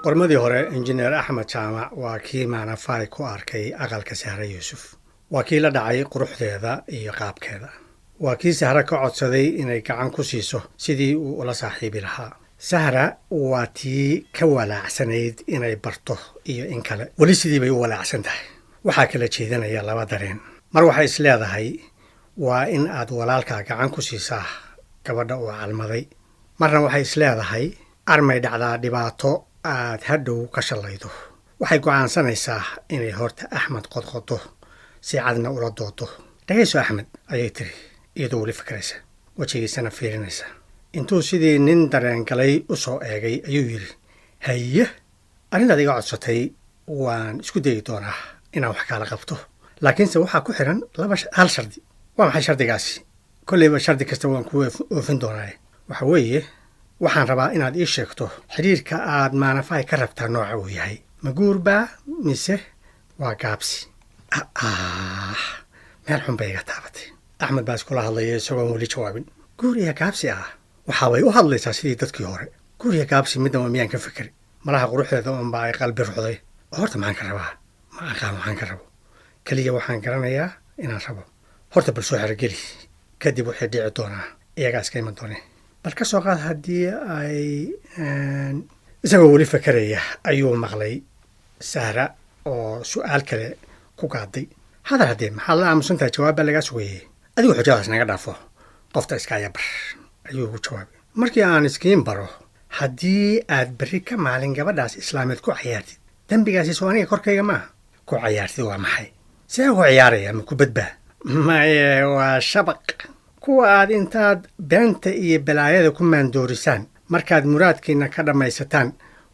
Qormadii hore, Injineer Axmed Jaamac waa kii Maanafay ku arkay aqalka Sahre Yuusuf. Waa kii la dhacay quruxdeeda iyo qaabkeeda. Waa kii Sahre ka codsaday inay gacan ku siiso sidii uu ula saaxiibi lahaa. Sahra waa tii ka walaacsanayd inay barto iyo in kale. Weli sidii bay u walaacsan tahay. Waxaa kala jeedanaya laba dareen. Mar waxay is leedahay waa in aad walaalkaa gacan ku siisaa gabadha uu calmaday. Marna waxay is leedahay armay dhacdaa dhibaato aad hadhow ka shallaydo. Waxay go'aansanaysaa inay horta Axmed qodqodo, si cadna ula doodo. "Dhagayso, Axmed," ayay tiri, iyadoo weli fikraysa, wejigiisana fiirinaysa. Intuu sidii nin dareengalay u soo eegay ayuu yidhi, "Haye, arrintaad iga codsatay waan isku dayi doonaa inaan wax kaala qabto, laakiinse waxaa ku xiran laba hal shardi." "Waa maxay shardigaasi? Kolleyba shardi kasta waan kuu oofin doonaa." "Waxa weeye, waxaan rabaa inaad ii sheegto xidhiirka aad Maanafaay ka rabtaa nooca uu yahay. Ma guurbaa mise waa gaabsi?" "Ah, meel xun bay iga taabatay," Axmed baa iskula hadlaya isagoon weli jawaabin. "Guur iyo gaabsi ah? Waxaabay u hadlaysaa sidii dadkii hore. Guur iyo gaabsi midnaba miyaan ka fikeri? Malaha quruxdeeda unbaa ay qalbi ruxday. Horta maxaan ka rabaa? Ma aqaan waxaan ka rabo. Keliya waxaan garanayaa inaan rabo. Horta bal soo xerogeli, kadib waxay dhici doonaa iyagaa iska iman doonee. Bal ka soo qaad haddii ay..." Isagoo weli fakeraya ayuu maqlay Sahra oo su-aal kale ku gaaday. "Hadal haddee, maxaad la aamusantahay? Jawaab baa lagaa sugayey." "Adigu xujadaas naga dhaafo, qofta iska aya bar," ayuu ugu jawaabay. "Markii aan iskiin baro, haddii aad berri ka maalin gabadhaas islaameed ku cayaartid, dembigaasi soo aniga korkayga maaha?" "Ku cayaartid waa maxay? See ugu ciyaaraya? Ma ku badbaa?" "Maye, waa shabaq. Kuwa aad intaad beenta iyo balaayada ku maandoorisaan, markaad muraadkiina ka dhammaysataan,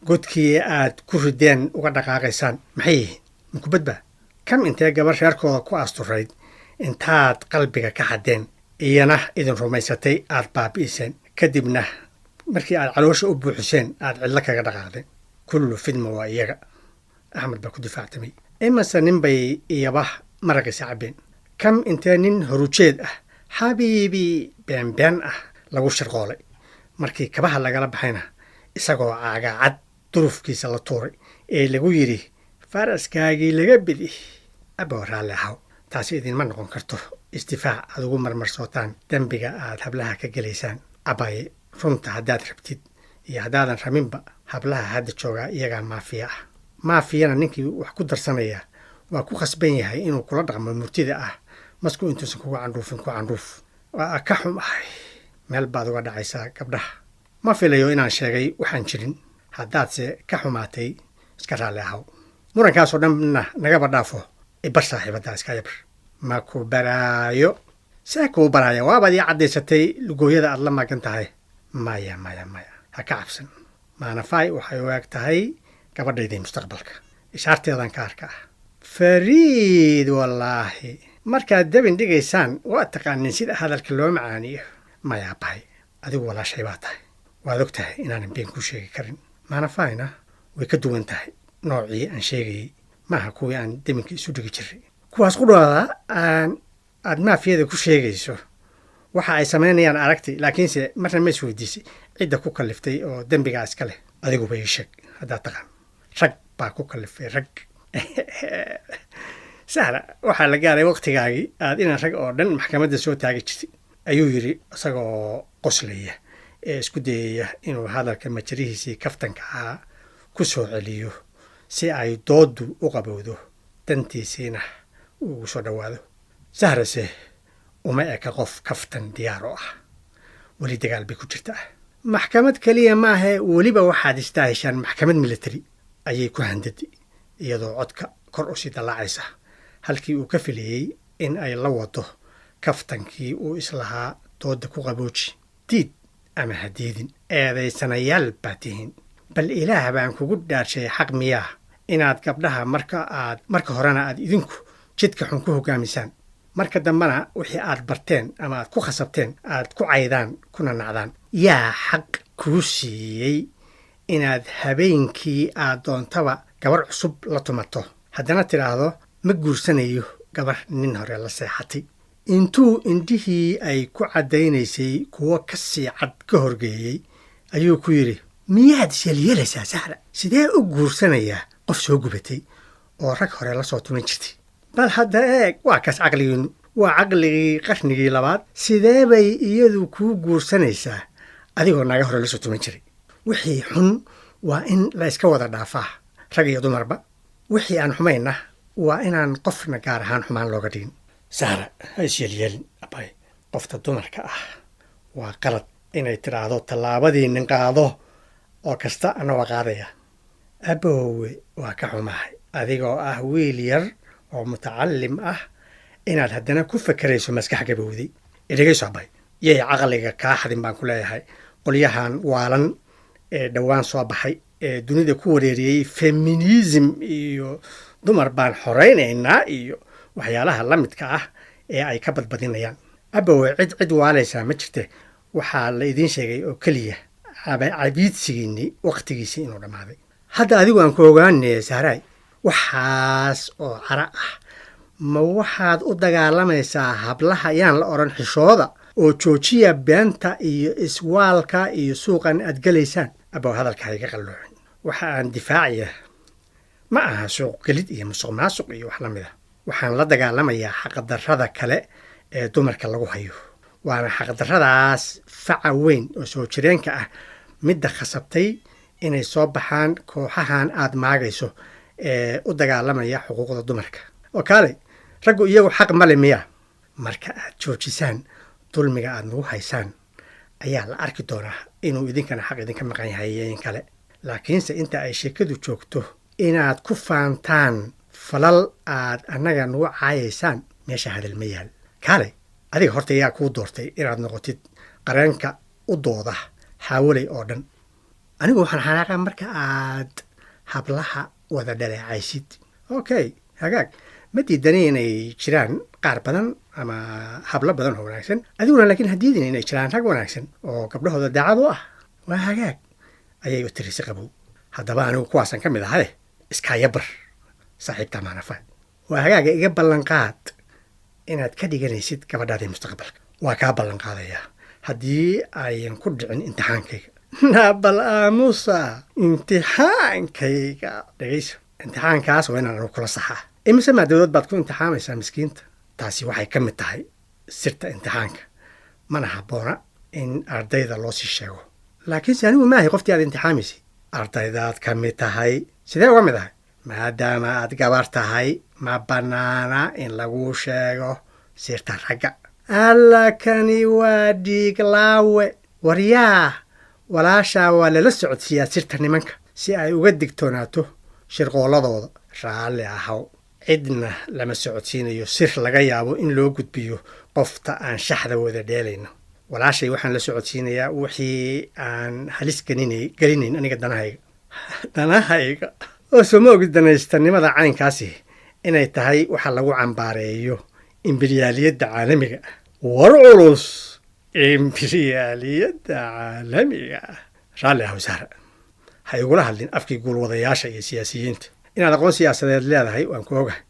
godkii aad ku rideen uga dhaqaaqaysaan, maxay yihiin? Ma ku badbaa? Kam intee gabar reerkooda ku asturayd intaad qalbiga ka xaddeen, iyana idin rumaysatay, aad baabi'iseen, kadibna markii aad caloosha u buuxiseen aad cidlo kaga dhaqaaqdeen? Kullu fidma waa iyaga," Axmed baa ku difaactamay. "Imase nin bay iyaba maragiisa cabbeen? Kam intee nin horujeed ah, xabiibi beenbeen ah lagu shirqoolay, markii kabaha lagala baxayna isagoo caagacad durufkiisa la tuuray ee lagu yidhi faraskaagii laga bidi? Abow, raalli ahaw, taasi idinma noqon karto isdifaac aad ugu marmarsootaan dembiga aad hablaha ka gelaysaan. Abaye, runta haddaad rabtid iyo haddaadan rabinba, hablaha hadda joogaa iyagaa maafiya ah. Maafiyana ninkii wax ku darsanaya waa ku khasban yahay inuu kula dhaqmo murtida ah masku intuusan kuga candhuufin ku candhuuf. Waa ka xum ahay, meel baad uga dhacaysaa gabdhaha. Ma filayo inaan sheegay waxaan jirin. Haddaadse ka xumaatay, iska raalli ahaw. Murankaasoo dhanna nagaba dhaafo, ibar saaxiibaddaa iska yabar." "Ma ku baraayo. See kuu baraaya? Waabaad ii caddaysatay lugooyada aad la magan tahay." "Maya, maya, maya, ha ka cabsan. Maanafay waxay u eg tahay gabadhaydii mustaqbalka. Ishaarteedan ka arka ah. Fariid wallaahi, markaad dabin dhigaysaan waa taqaanin sida hadalka loo macaaniyo." "Maya bahay, adigu walaashay baa tahay. Waad og tahay inaanan been kuu sheegi karin. Maanafayna way ka duwan tahay noocii aan sheegayey. Maaha kuwii aan deminka isu dhigi jiray. Kuwaas qudhooda aan aad maafiyada ku sheegayso waxa ay samaynayaan aragtay, laakiinse marna ma isweydiisay cidda ku kaliftay oo dembigaa iska leh? Adiguba ii sheeg haddaad taqaan. Rag baa ku kalifay, rag. Sahra, waxaa la gaaray waqtigaagii aad inaan rag oo dhan maxkamadda soo taagi jirtay," ayuu yidhi isagoo qoslaya ee isku dayaya inuu hadalka majarihiisii kaftanka ahaa ku soo celiyo si ay dooddu u qabowdo, dantiisiina ugu soo dhowaado. Sahrase uma eka qof kaftan diyaar oo ah. Weli dagaal bay ku jirtaa. "Maxkamad keliya maahe, weliba waxaad istaaheshaan maxkamad military," ayay ku handadi, iyadoo codka kor u sii dallaacaysa, halkii uu ka filayey in ay la wado kaftankii uu islahaa doodda ku qabooji. "Diid ama ha diidin, eedaysanayaal baa tihiin. Bal Ilaah baan kugu dhaarshay, xaq miyaa inaad gabdhaha marka aad marka horena aad idinku jidka xun ku hoggaamisaan, marka dambena wixii aad barteen ama aad ku khasabteen aad ku caydaan kuna nacdaan? Yaa xaq kuu siiyey inaad habeenkii aad doontaba gabar cusub la tumato, haddana tidhaahdo ma guursanayo gabar nin hore la seexatay?" Intuu indhihii ay ku caddaynaysay kuwo ka sii cad ka horgeeyey ayuu ku yidhi. Miyaad isyeelyeelaysaa, Sahra? Sidee u guursanayaa qof soo gubatay oo rag hore la soo tuman jirtay? Bal hadda eeg, waa kaas caqligiinu, waa caqligii qarnigii labaad. Sidee bay iyadu kuu guursanaysaa adigoo naga hore la soo tuman jiray? Wixii xun waa in la iska wada dhaafaa, rag iyo dumarba. Wixii aan xumayna waa inaan qofna gaar ahaan xumaan looga dhigin. Sahra, ha isyeelyeelin abay. Qofta dumarka ah waa qalad inay tidhaahdo tallaabadii nin qaado oo kasta ana waa qaadaya. Aboowe, waa ka xumahay adigoo ah wiil yar oo mutacalim ah inaad haddana ku fakerayso maskax gabowday. Idhegayso abay, yay caqliga kaa xadin baan ku leeyahay qolyahan waalan ee dhowaan soo baxay ee dunida ku wareeriyey feminism iyo dumar baan xoraynaynaa iyo waxyaalaha la midka ah ee ay ka badbadinayaan. Abowe, cid cid waalaysaa ma jirte. Waxaa la idiin sheegay oo keliya cabiidsigiinni waqtigiisii inuu dhammaaday. Hadda adigu aan ku ogaane, Sahraay, waxaas oo cara ah ma waxaad u dagaalamaysaa hablaha yaan la odhan xishooda oo joojiya beenta iyo iswaalka iyo suuqan aad gelaysaan? Abow, hadalka hayga qalloocin. Waxa aan difaacaya ma aha suuq gelid iyo musuq maasuq iyo wax la mid a. Waxaan la dagaalamayaa xaqdarrada kale ee dumarka lagu hayo, waana xaqdarradaas faca weyn oo soo jireenka ah midda khasabtay inay soo baxaan kooxahan aad maagayso ee u dagaalamaya xuquuqda dumarka. Oo kaalay, raggu iyagu xaq male miya? Marka aad joojisaan dulmiga aad nagu haysaan ayaa la arki doonaa inuu idinkana xaq idinka maqan yahay iyo in kale. Laakiinse inta ay sheekadu joogto inaad ku faantaan falal aad annaga nagu caayaysaan, meesha hadal ma yaal. Kaalay adiga, horta yaa kuu doortay inaad noqotid qareenka u dooda xaawalay oo dhan? Anigu waxaan xanaaqaa marka aad hablaha wada dhaleecaysid. Okay, hagaag, ma diidani inay jiraan qaar badan ama hablo badan oo wanaagsan, adiguna laakiin ha diidin inay jiraan rag wanaagsan oo gabdhahooda daacad u ah. Waa hagaag, ayay u tiri si qabow. Haddaba anigu kuwaasan ka mid ahaye, iskaayabar saaxiibta Maanafay. Waa hagaaga, iga ballanqaad inaad ka dhiganaysid gabadhaadii mustaqbalka. Waa kaa ballanqaadayaa haddii ayan ku dhicin imtixaankayga. Nabal aamusa, imtixaankayga dhegayso. Imtixaankaas waa inaan anigu kula saxaa. Imise maadadood baad ku imtixaamaysaa miskiinta? Taasi waxay ka mid tahay sirta imtixaanka, mana habboona in ardayda loo sii sheego. Laakiinse anigu maahay qoftii aad imtixaamaysay. Ardaydaad ka mid tahay. Sidee uga mid ahay? Maadaama aad gabar tahay, ma bannaana in laguu sheego sirta ragga. Alla, kani waa dhiiglaawe. Waryaa, walaashaa waa lala socodsiiyaa sirta nimanka si ay uga digtoonaato shirqoolladooda. Raalli ahaw, cidna lama socodsiinayo sir laga yaabo in loo gudbiyo qofta aan shaxda wada dheelayno. Walaashay waxaan la socodsiinayaa wixii aan halis gelinayn aniga danahayga. Oo soo ma ogid danaystanimada caynkaasi inay tahay waxa lagu cambaareeyo imberyaaliyadda caalamiga ah? War culus, imberyaaliyadda caalamiga ah. Raalli ahow Sahra, ha igula hadlin afkii guulwadayaasha iyo siyaasiyiinta. Inaad aqoon siyaasadeed leedahay waan ku ogahay,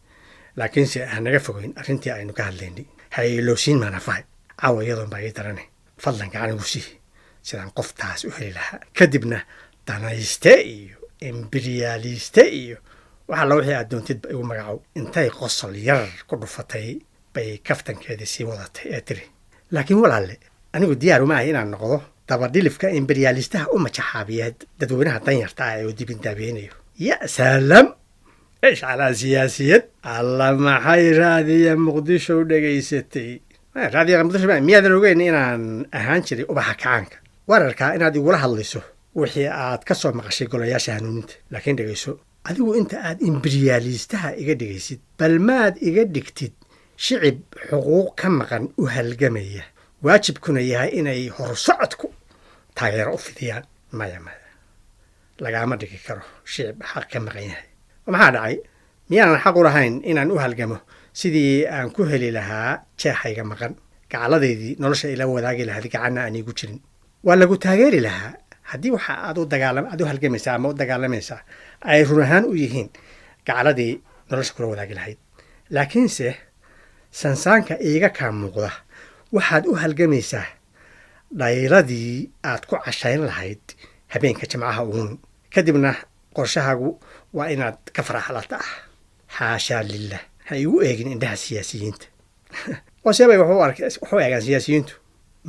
laakiinse ha naga fogeyn arrintii aynu ka hadlaynay. Ha iloosiin Maanafahay, caawa iyadoon baa ii darane. Fadlan gacan igu sii sidaan qoftaas u heli lahaa, kadibna danayste iyo imberyaaliste iyo waxa alla wixii aad doontidba igu magacow. Intay qosol yar ku dhufatay bay kaftankeedii sii wadatay ee tiri: "Laakiin walaalle, anigu diyaar uma ahay inaan noqdo dabadhilifka imberyaalistaha u majaxaabiya dadweynaha danyarta ah ee uu dibindaabeynayo." Ya salaam, ish calaa siyaasiyad! Alla, maxay Raadiya Muqdisho u dhegaysatay? Raadiya Muqdisho, miyaadan ogeyn inaan ahaan jiray ubaxa kacaanka? Wararkaa inaad igula hadlayso wixii aad ka soo maqashay golayaasha hanuuninta. Laakiin dhegayso, adigu inta aad imberyaalistaha iga dhigaysid, bal maad iga dhigtid shicib xuquuq ka maqan u halgamaya, waajibkuna yahay inay horsocodku taageero u fidiyaan. Maya, maya, lagaama dhigi karo shicib xaq ka maqan yahay. Maxaa dhacay? Miyaanan xaq u lahayn inaan u halgamo sidii aan ku heli lahaa jeexayga maqan, gacaladeydii nolosha ila wadaagi lahayd gacanna aan iigu jirin? Waa lagu taageeri lahaa haddii waxa aad u dagaalam aad u halgamaysaa ama u dagaalamaysaa ay run ahaan u yihiin gacaladii nolosha kula wadaagi lahayd. Laakiinse sansaanka iiga kaa muuqda, waxaad u halgamaysaa dhayladii aad ku cashayn lahayd. Habeenka Jimcaha uun. Kadibna qorshahaagu waa inaad ka faraxlata ah. Xaashaa lilah, ha igu eegin indhaha siyaasiyiinta. Oo seebay waxu eegaan siyaasiyiintu?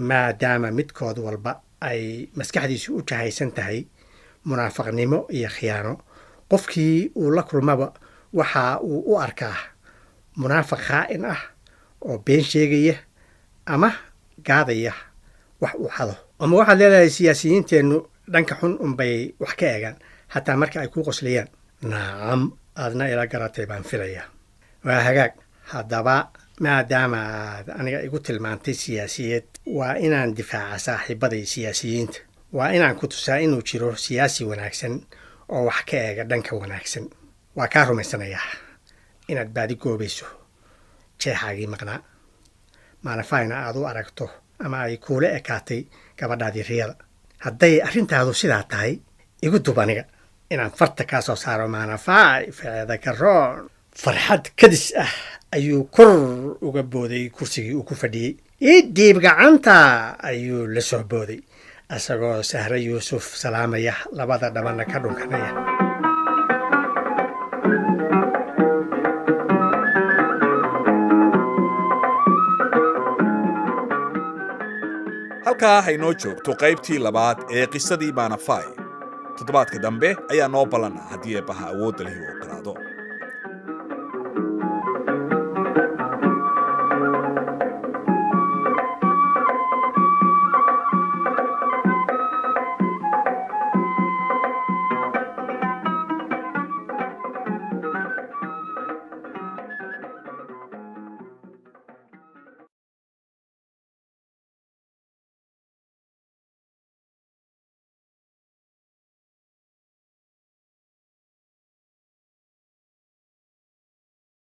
Maadaama midkood walba ay maskaxdiisu u jahaysan tahay munaafaqnimo iyo khiyaano, qofkii uu la kulmaba waxa uu u arkaa munaafaq khaa'in ah oo been sheegaya ama gaadaya wax uu xado. Ama waxaad leedahay siyaasiyiinteennu dhanka xun unbay wax ka eegaan, hataa marka ay ku qoslayaan? Nacam, aadna ila garatay baan filayaa. Waa hagaag. Haddaba maadaama aad aniga igu tilmaantay siyaasiyeed, waa inaan difaaca saaxiibaday siyaasiyiinta. Waa inaan ku tusaa inuu jiro siyaasi wanaagsan oo wax ka eega dhanka wanaagsan. Waa kaa rumaysanayaa inaad baadi goobayso jeexaagii maqnaa, Maanafayna aad u aragto ama ay kuula ekaatay gabadhaadii riyada. Hadday arrintaadu sidaa tahay, igu dub aniga inaan farta kaa soo saaro Maanafay faceeda karoon. Farxad kadis ah ayuu kor uga booday kursigii uu ku fadhiyey. "Idhiib gacanta," ayuu la soo booday, isagoo Sahre Yuusuf salaamaya, labada dhabanna ka dhunkanaya. Halkaa haynoo joogto qaybtii labaad ee qisadii Maanafai. Toddobaadka dambe ayaa noo ballan ah, haddii Eebbaha awoodda lihi u ogolaado.